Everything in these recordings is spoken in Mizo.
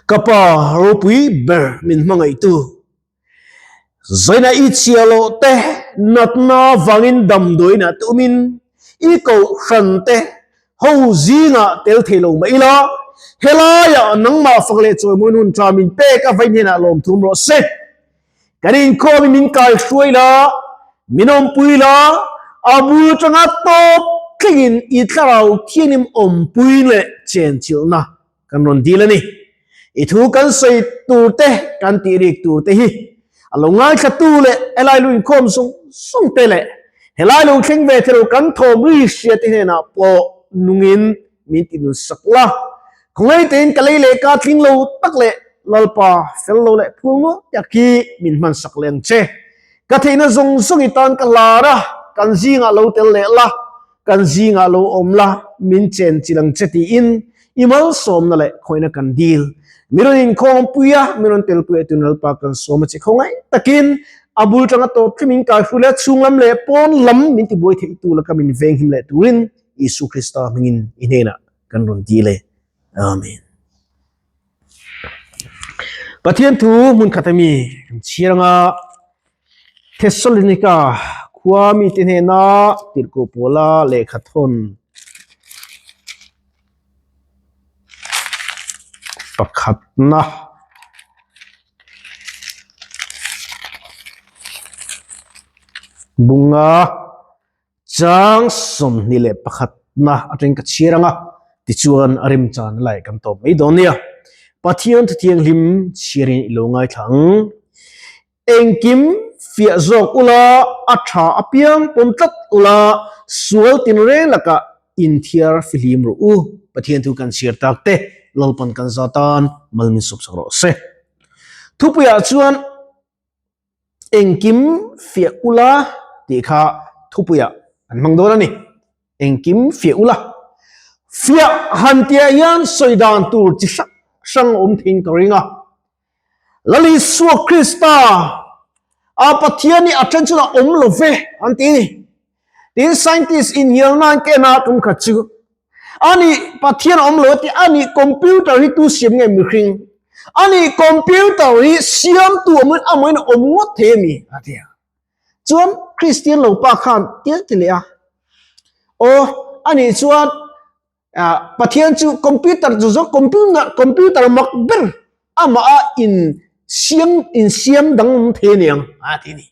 Ka pa ropui ber min hmangaihtu Zaina i chhia loh te natna vangin damdawiin ah te awmin i kohhran te ho zingah tel thei lo mah ila, helaiah nangmah fak leh chawimawi hun tha min pek a vai hnenah lawmthum rawh se. Kan inkhawmin min kaihruai la, min awmpui la, a bul tanga tawp thlengin i thlarau thianghlim awmpui leh chenchilhna kan rawn dil a ni. I thu kan sawi tur te, kan tih rik tur te hi a lo ngaithlatu leh helai lu inkhawm zawng zawng te leh helai lo thleng ve thei lo kan thawm ri hria te hnenah pawh nungin min ti nun sak la. Khawngaih tein ka lei leh ka tling lo tak leh Lalpa fel lo leh phul nual tak hi min hman sak leng che. Ka theihna zawng zawng i tan ka hlar a, kan zingah lo tel leh la, kan zingah lo awm la, min chen chilh ang che tiin i malsawmna leh khawihna kan dil. Mi rawn inkhawmpui a, mi rawn telpui a tun Lalpa kan sawm a che khawngaih takin a bul tanga tawp thlem in kai hrul a, chhung lam leh pawn lam min tibuai theih tu laka min venghim leh turin Isu Krista hmingin i hnenah kan rawn dil e. Amen. Pathian thu hmun khat ami kan chhiar anga Thessalonica khua mite hnena tirhkoh pawla lehkha thawn pakhatna bunga Chang 21 na atang ka chhiar anga tichuan a remchan lai kan tawp mai dawn nia. Pathian Thuthianghlim chhiarin i lo ngaithla ang. Engkim fiah zawk ula, a tha apiang pawm tlat ula, sual tinreng lakah inthiar fihlim rawh u. Pathian thu kan chhiar tak te Lalpan kan za tan mal min sawp sak rawh se. Thupuiah chuan Engkim fiah ula tih kha thupuiah an hmang dawn a ni. Engkim fiah ula. Fiah han tihah hian sawi dan tur chi hrang hrang a awm theiin ka ring a. Lal Isua Krista a Pathian hi a then chuan a awm lo ve an ti a ni. Tin scientist inhnialna an ken a tum khat chu Ani Pathian a awm lo a ti, ani computer hi tu siam nge mihring? Ani computer hi siamtu awmin amahin a awm ngawt thei a mi? A ti a. Chuan Kristian lo pa khan tia ti leh a, Aw, ani chuan Pathian chu computer chu zawk computer mak ber amah a in siam insiam danglam thei a niang a ti a ni.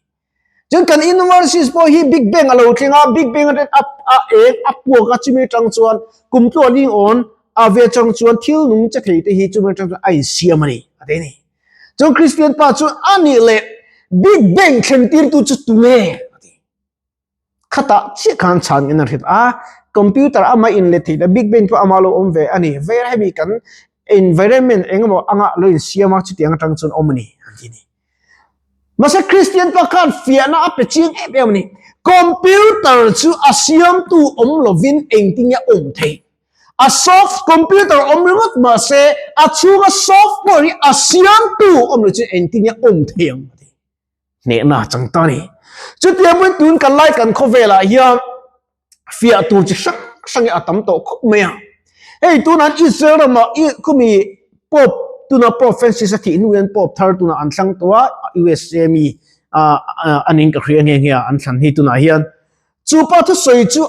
Chuan kan universities pawh hi Big Bang a lo thleng a, Big Bang atang a a eng a puak a chumi atang chuan kum tluan ling awn a ve chang chuan thil nung che thei te hi chumi atang chuan a insiam a ni a ti a ni. Chuan Christian pa chu a nih leh Big Bang thlen tirtu chu tunge a ti. Khatah chiah khan chhan in a hrilh a, computer ama inlet theih la Big Bang pawh ama lo awm ve a ni. Ver hemi kan environment engemaw anga lo insiam a chutiang atang chuan awm a ni an ti a ni. Mahse Kristian pa khan fiahna a pe chiang em em a ni. Computer chu a siamtu awm lovin engtin nge a awm theih? A soft computer awm ringawt mahse a chhunga software hi a siamtu awm lo chu engtin nge a awm theih ang a ti. Hnehna a chang ta a ni. Chutiang pawhin tun kan lai kan khawvelah hian fiah tur chi hrang hrang hi a tam tawh khawp mai a. Hei tunah Israel ramah i khumi Pope tuna Pope Francis a thih hnu hian Pope thar tunah an thlang tawh a, USA mi anin ka hria nghe nghe a an thlan hi tunah hian. Chu pa thusawi chu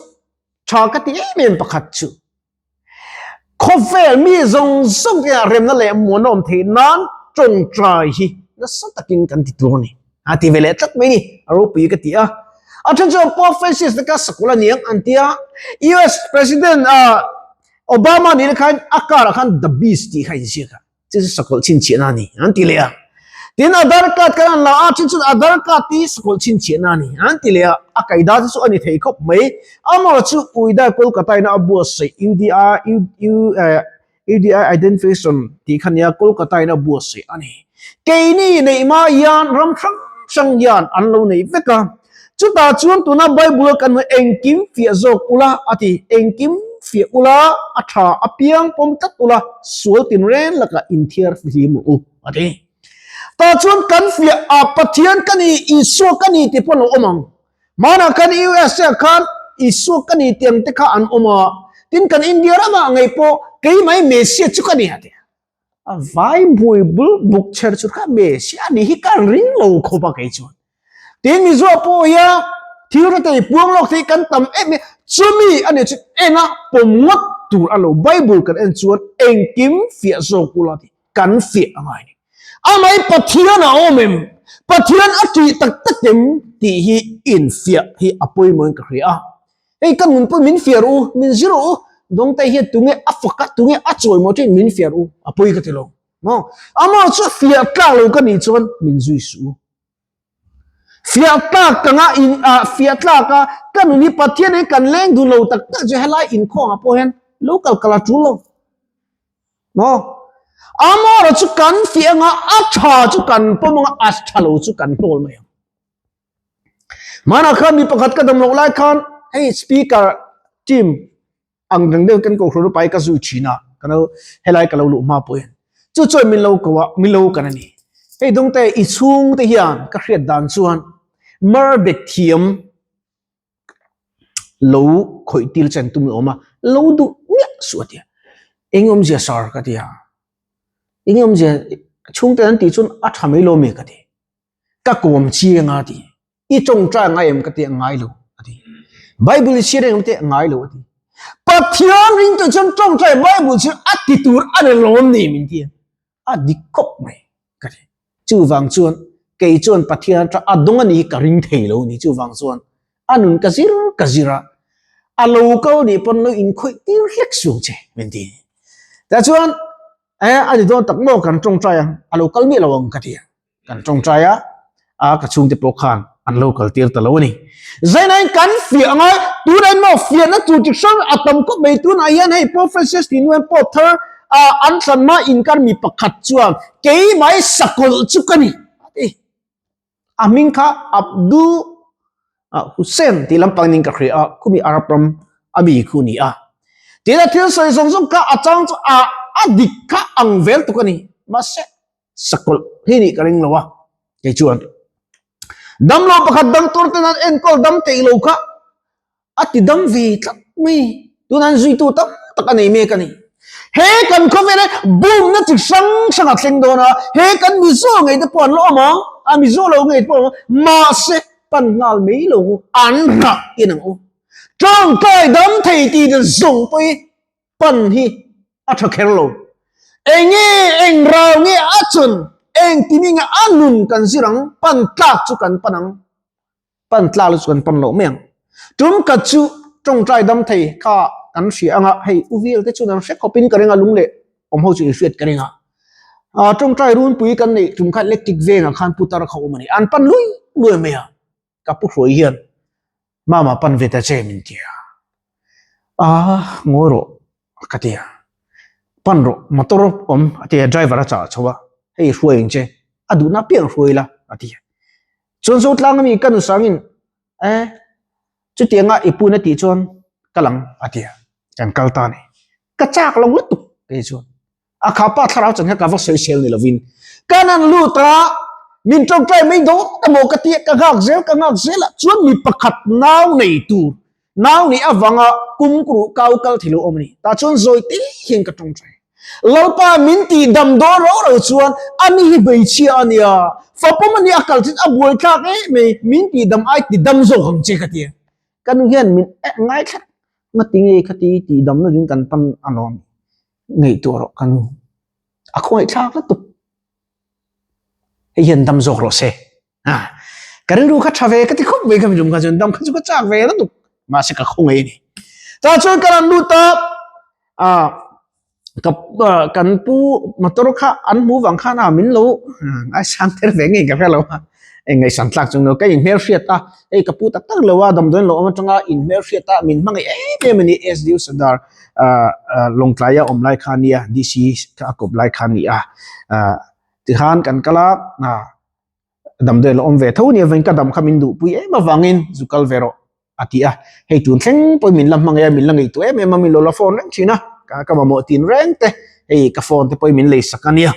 tha ka ti em em pakhat chu Khawvel mi zawng zawng te ah remna leh muan a awm theih nan tawngtai hi nasa takin kan ti tur a ni. A ti ve leh tlat mai ni, a ropui ka ti a. A then chuan Pope Francis te kha sakawlh a niang an ti a. US President Obama nih na khan a car ah khan The Beast tih kha a inziak a. Chu chu sakawlh chhinchhiahna a ni an ti leh a. Tin, Aadhaar card kan an la a, chu chu Aadhaar card hi sakawlh chhinchhiahna a ni an ti leh a. A kaida te chu a ni thei khawp mai. Amaherawhchu chu Uidai Kolkata ina a buatsaih UDI UDI Identification tih kha nia Kolkata ina a buatsaih a ni. Keini neih hma hian ram hrang hrang hian an lo nei vek a. Chutah chuan tuna Bible-a kan hmu engkim fiah zawk ula a ti. Engkim fiah ula, a tha apiang pawm tlat ula, sual tinreng lakah inthiar fihlim rawh u a ti. Tah chuan kan fiah a Pathian ka ni, Isua ka ni tih pawh an lo awm ang. Hmanah khan USA ah khan Isua ka ni tih ang te kha an awm a, tin kan India ramah ngei pawh keimah hi Messiah chu ka ni a ti. A vai buai bul buk chher chu kha Messi a nih hi ka ring lo khawp a kei chuan. Tin Mizo pawh hian thil hre thei puang lawk thei kan tam em em chumi a nih chu enga pawm ngawt tur a lo Bible kan en chuan engkim fiah zawk ula tih kan fiah a ngai ni. Amah hi Pathian a awm em? Pathian a tih tak tak em tih hi infiah hi a pawimawhin ka hria a. Hei ka nun pawh min fiah rawh u, min zir rawh u, dawngte hian tunge a fak a, tunge a chawimaw thin min fiah rawh u, a pawi ka ti lo. Maw? Amah chu fiah tlak lo ka nih chuan min zui suh u. Fiah tlak ka nga in ah fiah tlak a ka nun hi Pathian in kan leng duh lo tak tak chu helai inkhawngah pawh hian lo kal kal a tul lo. Maw? Amawra chu kan fiah anga a tha chu kan pawm anga a tha lo chu kan hnawl mai ang. Hmanah khan mi pakhat ka dam loh lai khan hei speaker team ang dang deuh kan kohhran upa hi ka zui thin a ka lo helai ka lo luh hma pawhin chu chuan min lo ko a min lo kan a ni hei dawngte i chhungte hian ka hriat dan chuan marbet thiam lo khawih tir chen tum a awm a lo duh miah suh a tia eng awmzia sir ka ti a eng awmzia chhungte an tih chuan a tha mai lo mi ka ti ka kawm chiang a ti i tawngtai ngai em ka ti a ngai lo a ti Bible i chhiar em te ngai lo a ti Pathian ring tu chuan tawngtai Bible chu a ti tur a ni lawm ni min ti a dik khawp mai ka ti chuvang chuan kei chuan Pathian atang a dawng a ni hi ka ring thei lo ni chuvang chuan a nun ka zir ka zir a a lo kal nih pawn lo inkhawih tir hlek suang che min ti tah chuan e a ni dawn tak maw kan tawngtai ang a lo kal miah lo ang ka ti a kan tawngtai a a ka chhungte pawh khan an lo kal tir ta lo a ni zainain kan fiah anga tunah maw fiahna tur chi hrang a tam khawp mai tunah hian hei Pope Francis tih hnuaiah Pope thar a an thlan hma inkar mi pakhat chuan keimah hi sakawlh chu ka ni a ti a hming kha Abdul Hussein tih lampang ning ka hria a khumi Arab ram a mi khu ni a tina thil sawi zawng zawng kha a chang chu a a dik kha ang vel tuk a ni mahse sakawlh hi nih ka ring lo a kei chuan damlo pakhat dang tur ten an enkawl dam theih lo kha a ti dam ve tlat mai tun an zuitu tam tak a nei mek a ni he kan khawvel hi bumna chi hrang hrang a thleng dawn a he kan mizo ngei te pawh an la awm ang a mizo lo ngei te pawh an la awm ang mahse pan nghal mai lo an rah in ang u tawngtai dam thei tih te zawng pawh hi pan hi a tha kher lo. Enge eng rau nge a chun eng timi nge a nun kan zir ang pan tlak chu kan pan ang pan tlak chu kan pan loh mai ang. Tum khat chu tawngtai dam thei kha kan hria anga hei u vel te chuan an hre khawp in ka ring a lung leh awm ho chu in hriat ka ring a. Tawngtai runpui kan neih tum kha electric vengah khan putar kha awm a ni an pan lui lui mai a ka pu hruai hian Mama pan ve ta che min ti a, a ngawi rawh ka ti a, pan rawh motor awm a ti a driver a chah chho a, hei hruai ang che a duhna apiang hruai la a ti a, chuan Zotlang ami ka nusangin e chutianga i pun a tih chuan kal ang a ti a, kan kal ta a ni, ka chak lo lutuk kei chuan. A kha pa thlarau chan kha ka va sawisel ni lovin kan an lut a, min tawngtai mai dawn emaw ka tia ka nghak zel ka nghak zel a, chuan mi pakhat nau nei tur nau nih avanga kum kruh kau kal thei lo awm a ni. Tah chuan zawi te hian ka tawngtai. Lalpa min tih dam dawn rau rau chuan ani hi hmeichhia a nia, fapawm a nia a kal thin a buaithlak em mai, min tih dam ai ti dam zawk ang che ka tia. Ka nu hian min ngaithla ngati nge khati tih damna ding kan pan alawm. Ngaihtuah rawh ka nu. A khawngaihthlak lutuk. Hei hian dam zawk rawh se. Ha. Ka rilru kha tha ve ka ti khawp mai kha mi kha chuan dam kha chu ka chak ve lutuk. Mahse ka khawngaih a ni. Tah chuan ka rawn lut a, a ka kan pu motor kha an hmu vang khan a min lo ngaisang tel ve ngei ka hre lo a. Eng ngaihsan tlak chung lo ka inhmelhriat a, hei ka pu tak tak lo a damdawiin lo awm atanga inhmelhriat a min hmangaih em em a ni SDU Sadar Lawngtlaia awm lai kha nia DC kha a kawp lai kha a ni a tikhan kan kal a damdawiin lo awm ve tho nia vawiin ka dam kha min duhpui em avangin zu kal ve rawh. a ti a, hei tun thleng pawhin min la hmangaih a, min la ngaihtuah em em a, min lo la phone reng thin a, ka mamawh tin reng te, hei ka phone te pawhin min lei sak a nia.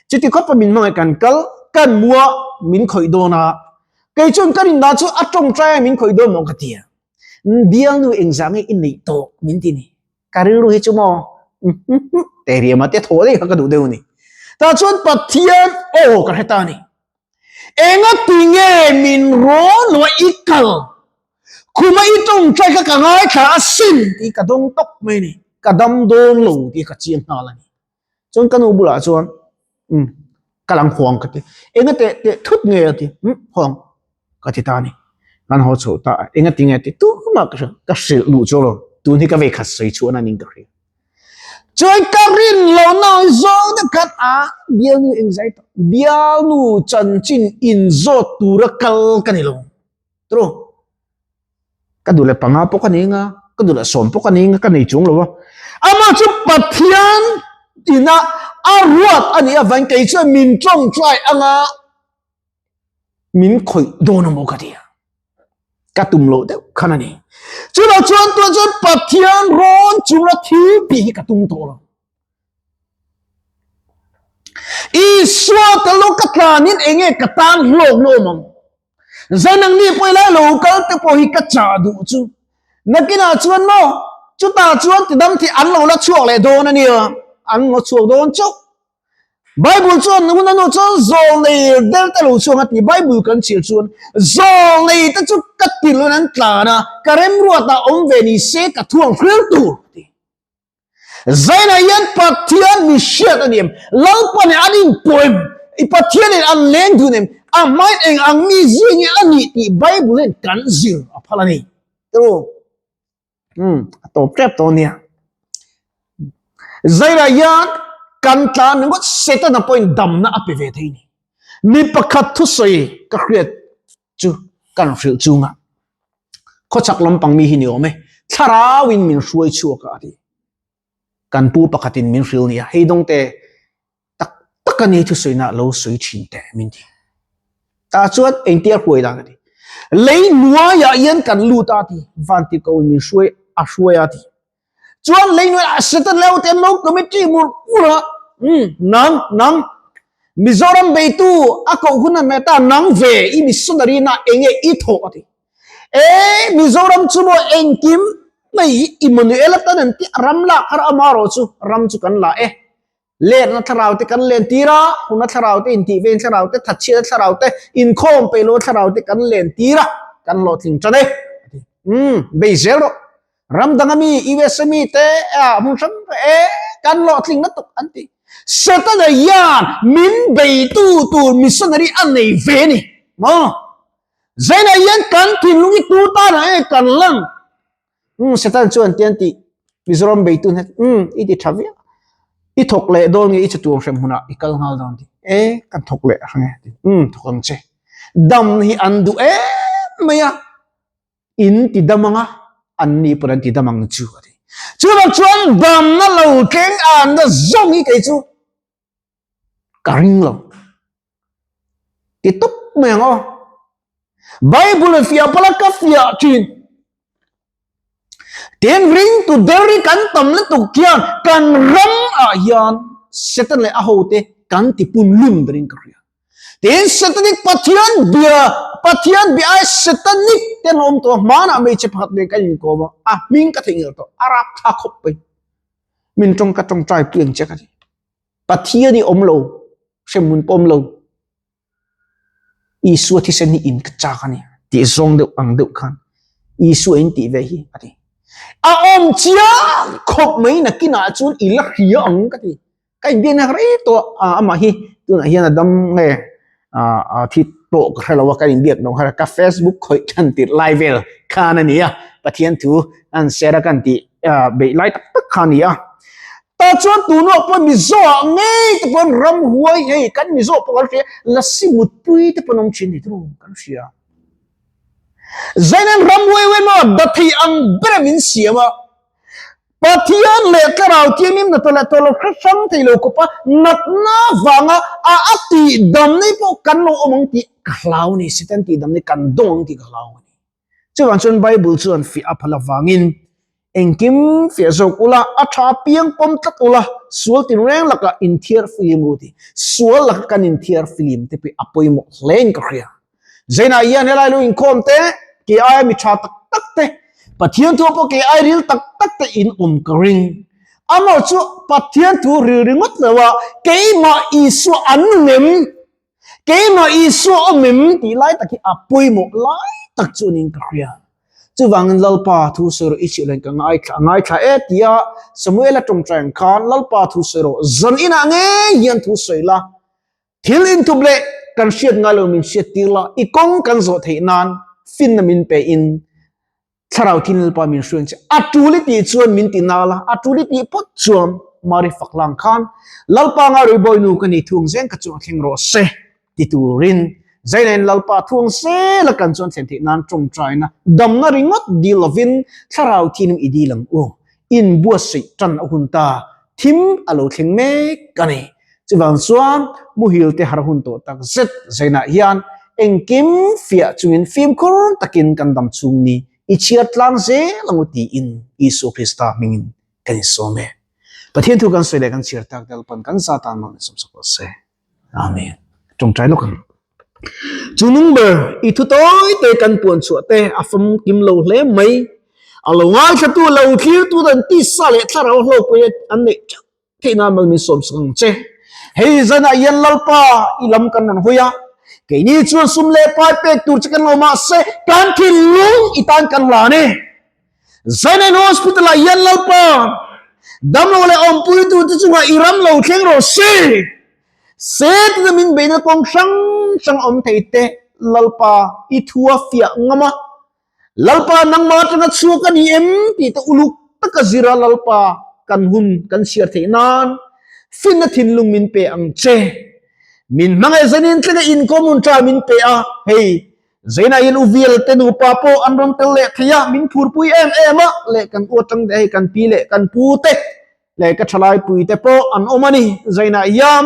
Chuti khawpa min hmangaih kan kal, kan mu a, min khawih dawn a, kei chuan ka rinna chu a tawngtai a min khawih dawn maw ka ti a, bialnu engzah nge i neih tawh min ti ni, ka rilru hi chu maw te riama te thaw daih kha ka duh deuh a ni. Tah chuan Pathian aw ka hre ta a ni. Enga tinge min rawn lo a i kal? Khuma i tawngtai kha ka ngaithla asin tih ka dawng tawp mai a ni. Ka dam dawn lo tih ka chiang nghal a ni. Chuan ka nu bulah chuan umm ka lang huang ka ti. Enga teh teh thut nge a ti? Umm huang ka ti ta a ni. Kan haw chhoh ta a, enga tinge a ti? Tumah ka hria, ka hrilh luh chu lo. Tun hi ka vei khat sawi chhuahna ning ka hria. Chuan ka rin lo na zawng te khat a bialnu engzai tak bialnu chanchin inzawt tura kal ka ni lo. Tru ka duh leh panga pawh ka nei anga ka duh leh sawm pawh ka nei anga ka nei chuang lo a. Amah chu Pathian ina a ruat a nih avangin kei chuan min tawngtai anga min khawih dawn a maw ka ti a. Ka tum loh deuh khan a ni. Chuvang chuan tunah chuan Pathian rawn chunga thil tih hi ka tum tawh lo. Isua ka lo ka tlanin enge ka tan hlawk na awm ang. Zai nang ni pawh ilai lo kal te pawh hi ka chah duh chu. Nakinah chuan maw chutah chuan tidam thih an lo la chhuak leh dawn a nia. An lo chhuak dawn chauh. Bible chuan hun a nu chuan zawlnei der te lo chuang a ti. Bible kan chhiar chuan zawlnei te chu ka tilh an tlan a, ka remruatah awm ve ni se ka thuang hril tur a ti. Zainah hian Pathian mi hriat a ni em? Lalpa nen an inpawh em? I Pathian nen an leng dun em? A hmain eng ang mi zia nge a nih tih Bible hian kan zir a phal a ni. Tiraw? Umm, a tawp tep tawh nia. Zainah hian kan tlan ringawt Setana pawhin damna a pe ve thei ni. Mi pakhat thusawi ka hriat chu kan hrilh chunga khawchhak lampang mi hi ni awm e, thlarauin min hruai chhuak a a ti. Kan pu pakhatin min hrilh nia, hei dawngte tak tak a ni thusawiina lo sawi thin teh min ti. Tah chuan engtia hruai dan a ti. Lei hnuaiah hian kan lut a ti, vantirhkohin min hruai a hruai a ti. Chuan lei hnuaiah Satan leh hote an lo committee mur mur a, umm nang nang Mizoram beitu a koh hun a hmeh ta nang ve i missionary na enge i thawh a ti. E Mizoram chu maw engkim mai hi Immanuel atan an ti ram lak har amarawh chu ram chu kan la e. Letna thlarau te kan len tir a, huna thlarau te intih vein thlarau te, thatchhiatna thlarau te, inkhawm peih loa thlarau te kan len tir a, kan hlawhtling tan e. Umm bei zel rawh. Ram dang ami, US ami te ah hmun hrang hrang e kan hlawhtling na tuk an ti. Setana hian min beitu tur missionary a nei ve a ni maw? Zainah hian kan thinlung hi tu tanah nge kan lang? Umm Satan chuan ti an ti Mizoram beitu hnet umm i ti tha viau i thawk leh dawn nge i chatuang hrem hunah i kal nghal dawn ti e kan thawk leh hrang e ti umm thawk ang che dam hi an duh em mai a in ti dam anga an ni pawn an ti dam ang chu a ti chuvang chuan damna lo thleng anna zawng hi kei chu ka ring lo ti tawp mai ang aw Bible in fiah pala ka fiah thin tin ring tu der hi kan tam lutuk hian kan ram ah hian Satan leh a ho te kan ti pun lum berin ka hria tin Satanic Pathian bia Pathian bia ai Satanic te an awm tawh hmanah hmeichhe pakhat nen kan inkawm a a hming ka theihnghilh tawh a rapthlak khawp mai min tawng ka tawngtai pui ang che ka ti Pathian i awm lo, hremhmun pawh awm lo, Isua thisen hi in ka chak a ni tih zawng deuh ang deuh khan Isua in tih ve hi a ti. A awm chiang khawp mai nakinah chuan i la hria ang ka ti. Ka inbiakna rei tawh a, amah hi tunah hian a dam nge a thi pawh ka hre lo a, ka inbiak lo kha ka Facebook khawih than tirh lai vel khan a ni a, Pathian thu an share a kan tih beih lai tak tak kha a ni a. Tah chuan tunah pawh Mizo ah ngei te pawh ramhuai hei kan Mizo pawh kan hria lasi mutpui te pawh an awm thin ni thung kan hria. Zainen ramhuai huai maw dathei ang ber min siam a Pathian leh Thlarau Thianghlim na tawh leh tawh lo hre hrang thei lo khawpa natna vanga a a tih dam nei pawh kan lo awm ang tih ka hlau a ni Satan tih dam nei kan dawng ang tih ka hlau a ni. Chuvang chuan Bible chuan fiah a phal avangin engkim fiah zawk ula, a tha piang pawm tlat ula, sual tinreng lakah inthiar filim ru tih. Sual laka kan inthiar filim te pawh a pawimawh hle in ka hria. Zainah hian helai lo inkhawm te, kei aia mi tha tak tak te, Pathian thu pawh kei ai ril tak tak te in awm ka ring. Amaherawh chu Pathian thu ril ringawt lo a, keimah Isua an nung em? Keimah Isua awm em? tih lai tak hi a pawimawh lai tak chu niin ka hria. Chuvangin Lalpa thu sawi rawh i chhiah len ka ngaithla a ngaithla e tia Samuela tawngtai ang khan Lalpa thu sawi rawh zan inah ngei hian thu sawi la, Thil inthup leh kan hriat ngai lo min hriat tir la, i kawng kan zawh theih nan finna min pe in thlarau thil Lalpa min hruain che. A tul i tih chuan min ti nal a, a tul i tih phawt chuan Mari fak lang khan Lalpa ngai bawi nu ka ni thung zeng ka chuan thleng rawh se ti turin Zainain Lalpa thuang zel a kan chuan thlen theih nan tawngtaina damna ringawt dil lovin thlarau thinlung i dil ang u. Inbuatsaih tan a hun ta, thim a lo thleng mek a ni. Chuvang chuan muhil te har hun tawh tak zet Zainah hian engkim fiah chungin fimkhur takin kan dam chhung ni i chhiar tlang zel ang u tiin Isua Krista hmingin kan insawm e. Pathian thu kan sawi leh kan chhiar tak Lalpan kan za tan mawlh in sawmsak rawh se. Amen. Tawngtai lawk ang. Chu nung ber i thu tawi te kan puan chhuah te a famkim lo hle mai. A lo ngaithlatu lo thlirtu dan tisa leh thlarau hlawkpui an neih teuh theih nan mal min sawmsak ang che. Hei zanah hian Lalpa i lam kan rawn hawi a, keini chuan sum leh pai pek tur che kan lo mahse kan thinlung i tan kan hlan e. Zainain Hospital ah hian Lalpa damlo leh awmpui tu te chungah i ram lo thleng rawh se. Setina min beihna kawng hrang hrang awm thei te Lalpa i thu a fiah ngam a, Lalpa nangmah atanga chhuak a ni em tih te uluk taka zira Lalpa kan hun kan chhiar theih nan finna thinlung min pe ang che. Min hmangaih zanin tlenga inkawm hun tha min pe a, hei Zainain u Vial te nupa pawh an rawn tel leh thei a, min phurpui em em a, leh kan u atang leh hei kan pi leh kan pu te leh ka thalai pui te pawh an awm a ni. Zainah hian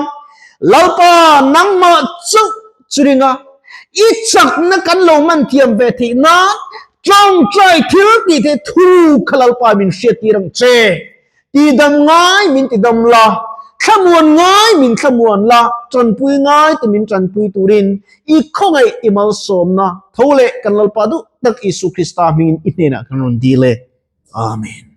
Lalpa nangmah chauh chu ringa i chakna kan lo man thiam ve theih nan tawngtai thil tih theih thu kha Lalpa min hriattir ang che. Tidam ngai min tidam la, thlamuan ngai min thlamuan la, tanpui ngai te min tanpui turin i khawngaih i malsawmna tho leh kan Lalpa duh tak Isu Krista hmingin i hnenah kan rawn dil e. Amen.